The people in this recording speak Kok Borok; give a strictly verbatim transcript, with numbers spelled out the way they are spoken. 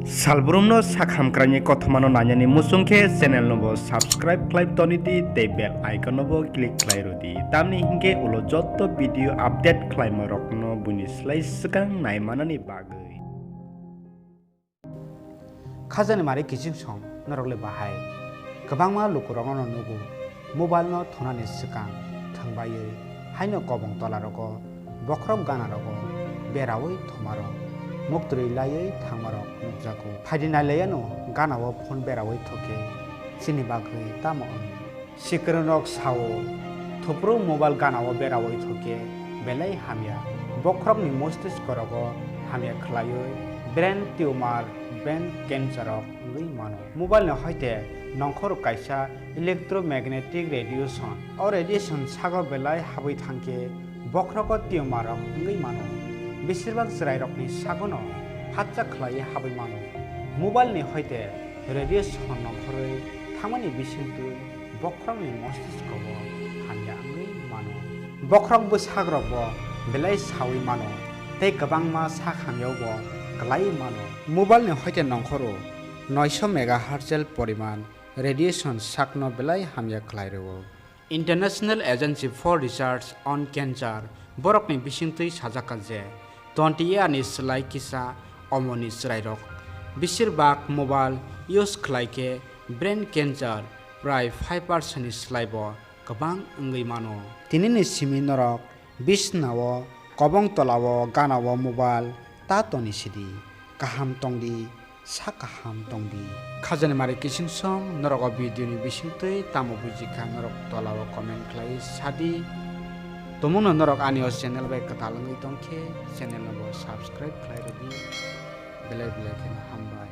Salbrumno sak hamkraini kothomano nainani muchung khe channel no bo subscribe khlai toni di tei bell icon no bo click khlai rw di. Tamni hinkhe ulo jotto video update khlaima rokno buini slai swkang naimanani bagwi. Khajani mari kiching song norok le bahai. Kwbangma lukurokno nugo mobile no thunani swkang thwngbaiwi haino kobong tola rogo bokhorok gana rogo berawi thumarok muktwi laiwi thangmarok nukjago. Phaidi nailaiyano gana o phone berawi thokhe chini bagwi tamo wng? Sikrwngrok sao, thuphuru mobile gana o berawi thokhe belai hamya. Bokhorokni mostisko rogo hamya khlaiwi brain tumor, brain cancer rok wngwi mano. Mobile ni hoite nongkhor kaisa electromagnetic radiation. O radiation sago belai habwi thangkhe bokhorogo tumor rok wngwi mano. Besirbak chwrairokni sagono hatsa khlaiwi habwi mano. Mobile ni hoite radiation nongkhorwi thangmani bisingtwi bokhorokni mostisko bo hamya wngwi mano. Bokhorok bwsakrok bo belai sawi mano tei kwbangma sak hamyao bo kwlaiwi mano. Mobile ni hoite nongkhoro noisho megahertz poriman radiation sakno belai hamya khlai rwo. International Agency for Research on Cancer borokni bisingtwi sajak kha je twenty year ni slai kisa omoni chwrairok besirbak mobile use khlai khe brain cancer prai five percent ni slai bo kwbang wngwi mano. Tinini simi norok bisnao, kobong tolao, ganao mobile ta toni sidi. Kaham tongdi, sa kaham tongdi. Khajani mari kiching song norok o video ni bisingtwi tamo bujikha norok tolao comment khlai sadi. Tomungno norok ani o channel bai kwtal wngwi tongkhe channel no bo subscribe khlai rwdi. Belai belai kheno hambai.